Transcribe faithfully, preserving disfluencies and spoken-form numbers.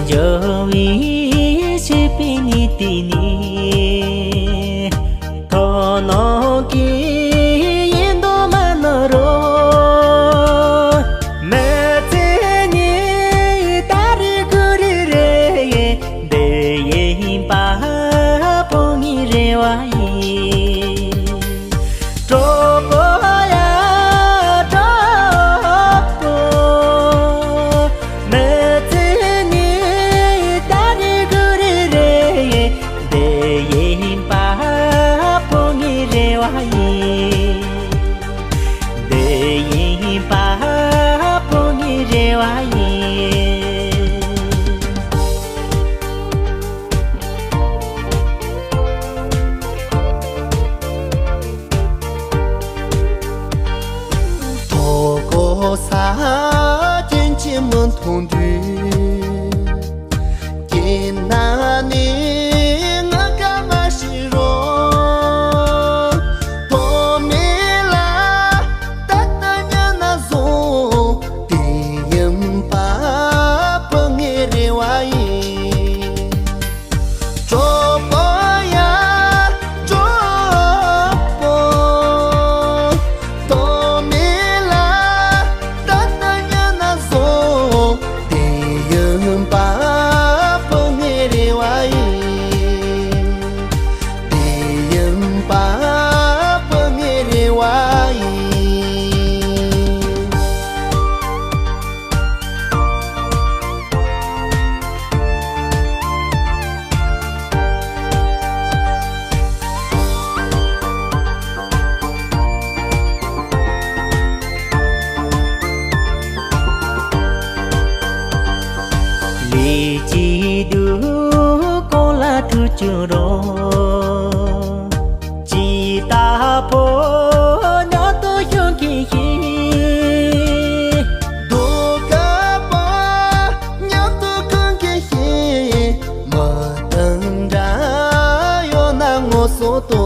འཇོ་བའི་ཆུ་པའི་ནི་དེ་ནི། ཐོ་ནོ་གི་ཡིན་དོ་མ་ནོ་རོ། མི་ཚེ་ནི་ད་རི་གུ་རི་རེ། འདི་ཡིན་པ་བོ་ངའི་རེ་བ་ཡིན། གྲོགས་པོ་ཡ་གྲོགས་པོ། མི་ཚེ་ནི་ད་རི་གུ་རི་རེ། འདི་ཡིན་པ་བོ་ངའི་རེ་བ་ཡིན། འདི་ཡིན་པ་བོ་ངའི་རེ་བ་ཡིན། ཐོ་གོ་ས་ཅན་ཆེ་མི་མཐོང་དུས། སྐྱེས་ན་ནི་ང་དགའ་མ་ཤི་རོ། ཐོག་མེད་ལ་ད་ལྟ་ཉལ་ན་བཟུང་། དེ་ཡིན་པ་བུ་ངའི་རེ་བ་ཡིན། གྲོགས་པོ་ཡ་གྲོགས་པོ། ཐོག་མེད་ལ་ད་ལྟ་ཉལ་ན་བཟུང་། དེ་ཡིན་པ་བུ་ངའི་རེ་བ་ཡིན། དེ་ཡིན་པ་བུ་ངའི་རེ་བ་ཡིན། ལས་ཀྱི་སྡུག་གོང་ལ་ཐུག་ཅུང་རུང་། ཇི་ལྟ་བུ་ཉམས་སུ་ཤོང་གི་ཤེས། སྡུག་ག་པ་ཉམས་སུ་ཁོང་གི་ཤེས། མི་དང་འདྲ་ཡོད་ན་ངོ་སོ་དོ།